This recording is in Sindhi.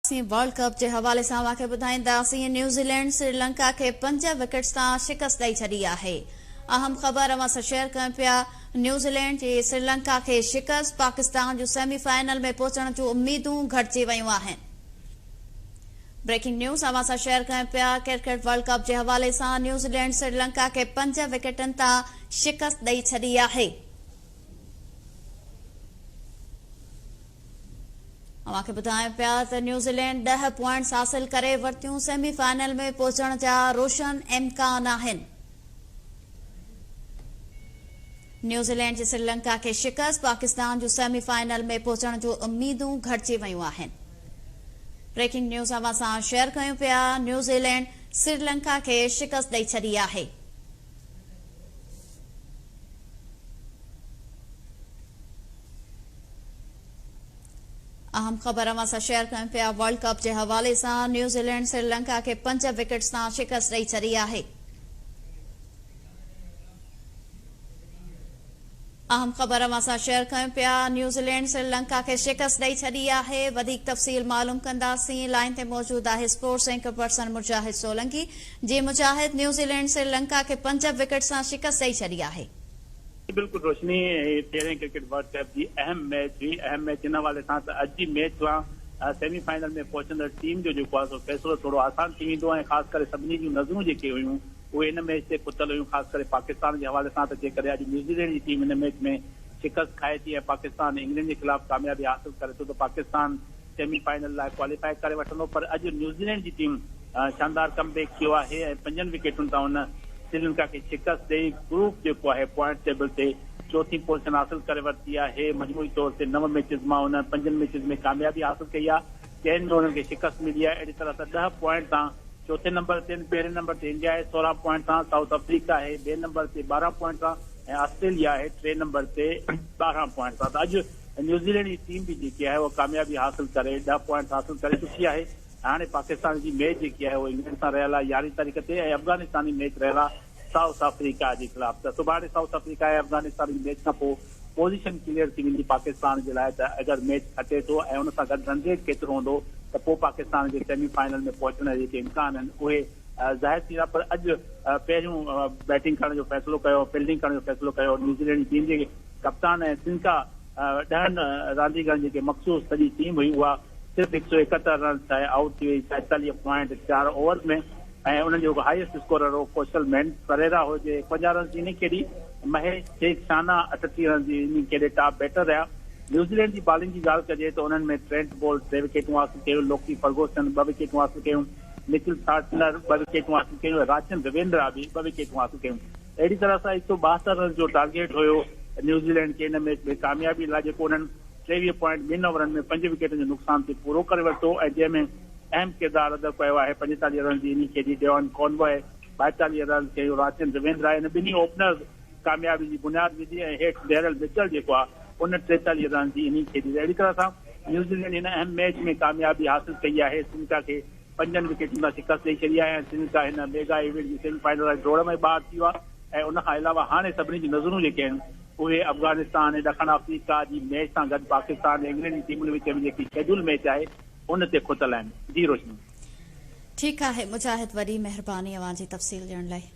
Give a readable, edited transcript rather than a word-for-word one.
سين ورلڊ ڪپ جي حوالي سان اوهان کي ٻڌائينداسين نيوزيلينڊ سريلنڪا کي پنج وڪيٽس تان شڪست ڏئي ڇڏي آهي اهم خبر اوهان سان شيئر ڪيون پيا نيوزيلينڊ جي سريلنڪا کي شڪست پاڪستان جون سيمي فائنل ۾ پهچڻ جون اميدون گهٽجي ويون آهن بريڪنگ نيوز اوهان سان شيئر ڪيون پيا ڪرڪيٽ ورلڊ ڪپ جي حوالي سان نيوزيلينڊ سريلنڪا کي پنج وڪيٽن تان شڪست ڏئي ڇڏي آهي. اوهان کي ٻڌايون پيا ته نيوزيلينڊ ڏهه پوائنٽس حاصل ڪري ورتيون، سيمي فائنل ۾ پهچڻ جا روشن امڪان آهن. نيوزيلينڊ جي سريلنڪا کي شڪست، پاڪستان جون سيمي فائنل ۾ پهچڻ جون اميدون گهٽجي ويون آهن. بريڪنگ نيوز اوهان سان شيئر ڪيون پيا، نيوزيلينڊ سريلنڪا کي شڪست ڏئي ڇڏي آهي. اهم خبر اوهان سان شيئر ڪيون پيا ورلڊ ڪپ جي حوالي سان نيوزيلينڊ سريلنڪا کي پنج وڪيٽس تان شڪست ڏئي ڇڏي آهي. اهم خبر اوهان سان شيئر ڪيون پيا نيوزيلينڊ سريلنڪا کي شڪست ڏئي ڇڏي آهي وڌيڪ تفصيل معلوم ڪنداسين لائين تي موجود آهي sports anchor person Mujahid Solangi جي مجاهد نيوزيلينڊ سريلنڪا کي پنج وڪيٽس تان شڪست ڏئي ڇڏي آهي. بلڪل روشني هي تيرهين ڪرڪيٽ ورلڊ ڪپ جي اهم ميچ هئي، اهم ميچ ان حوالي سان ته اڄ جي ميچ سان سيمي فائنل ۾ پهچندڙ ٽيم جو جيڪو آهي سو فيصلو ٿورو آسان ٿي ويندو ۽ خاص ڪري سڀني جون نظرون جيڪي هيون اهي ان ميچ تي کتل هيون خاص ڪري پاڪستان جي حوالي سان ته جيڪڏهن اڄ نيوزيلينڊ جي ٽيم ان ميچ ۾ شڪست کائي ٿي ۽ پاڪستان انگلينڊ جي خلاف ڪاميابي حاصل ڪري ٿو ته پاڪستان سيمي فائنل لاء ڪواليفائي ڪري وٺندو پر اڄ نيوزيلينڊ جي ٽيم شاندار ڪم بيڪ ڪيو آهي ۽ پنجن وڪيٽن تان ان سريلنڪا کي شڪست ڏئي گروپ جيڪو آهي پوائنٽ ٽيبل تي چوٿين پوزيشن حاصل ڪري ورتي آهي مجموعي طور تي نو ميچز مان انهن پنجن ميچز ۾ ڪاميابي حاصل ڪئي آهي چئن ۾ انهن کي شڪست ملي آهي اهڙي طرح سان ڏهه پوائنٽ تان چوٿين نمبر تي آهن پهرين نمبر تي انڊيا آهي سورهن پوائنٽ سان سائوٿ آفريڪا آهي ٻئي نمبر تي ٻارهن پوائنٽ سان ۽ آسٽريليا آهي ٽئين نمبر تي ٻارهن پوائنٽ سان ته اڄ نيوزيلينڊ جي ٽيم به جيڪي آهي اها ڪاميابي حاصل ڪري ڏهه پوائنٽس حاصل ڪري چڪي آهي ۽ هاڻي پاڪستان جي ميچ جيڪي آهي اها انگلينڊ سان رهيل آهي يارهين تاريخ تي ۽ افغانستان جي ميچ رهيل آهي سائوٿ آفريڪا جي خلاف ته سڀاڻي سائوٿ آفريڪا ۽ افغانستان جي ميچ کان پوء پوزيشن ڪليئر ٿي ويندي پاڪستان جي لاء ته اگر ميچ کٽي ٿو ۽ ان سان گڏ رن ريٽ ڪيترو هوندو ته پوء پاڪستان جي سيمي فائنل ۾ پهچڻ جا جيڪي امڪان آهن اهي ظاهر ٿيندا پر اڄ پهريون بيٽنگ ڪرڻ جو فيصلو ڪيو فيلڊنگ ڪرڻ جو فيصلو ڪيو نيوزيلينڊ جي ٽيم جي ڪپتان ۽ سنڪا ڏهن رانديگرن جيڪي مخصوص سڄي ٽيم هئي اها صرف هڪ سؤ ايڪهتر رنس ٺاهي آئوٽ ٿي وئي ڇائيتاليهه پوائنٽ چار اوورز ۾ ۽ انهن جو هائيسٽ اسڪورر هو ڪوشل مين پريرا هو جنهن ايڪونجاهه رنس جي اننگ کيڏي مهيش شيخ شانا اٺٽيهه رنس جي اننگ کيڏي ٽاپ بيٽر رهيا نيوزيلينڊ جي بالنگ جي ڳالهه ڪجي ته انهن ۾ ٽرينٽ بولٽ ٽي وڪيٽون حاصل ڪيون لوڪي فرگوسن ٻه وڪيٽون حاصل ڪيون مچل سارٽنر ٻه وڪيٽون حاصل ڪيون ۽ راچن رويندرا به ٻه وڪيٽون حاصل ڪيون اهڙي طرح سان هڪ سؤ ٻاهتر رنز جو ٽارگيٽ هيو نيوزيلينڊ کي ان ميچ ۾ ڪاميابي لاء جيڪو انهن 23 پوائنٽ ٻن اوورن ۾ پنج وڪيٽن جي نقصان تي پورو ڪري ورتو ۽ جنهن ۾ اهم ڪردار ادا ڪيو آهي 45 رنز جي اننگ کيڏي ڊيون ڪونوي 42 رنز ڪيون راچن رويندرا ان ٻنهي اوپنرز ڪاميابي جي بنياد وڌي ۽ هيٺ ڊيرل مچل جيڪو آهي ان 43 رنز جي اننگ کيڏي اهڙي طرح سان نيوزيلينڊ هن اهم ميچ ۾ ڪاميابي حاصل ڪئي آهي سريلنڪا کي پنجن وڪيٽن تان شڪست ڏئي ڇڏي آهي ۽ سريلنڪا هن ميگا ايونٽ جي سيمي فائنل واري ڊوڙ ۾ ٻاهر ٿي ويو آهي ۽ ان کان علاوه هاڻي سڀني جون نظرون جيڪي آهن اهي افغانستان ۽ ڏکڻ آفريڪا جي ميچ سان گڏ پاڪستان ۽ انگلينڊ جي ٽيمن وچ ۾ جيڪي شيڊول ميچ آهي ان تي کتل آهن. جي روشني. ٺيڪ آهي مجاهد وڏي مهرباني اوهان جي تفصيل ڏيڻ لاء.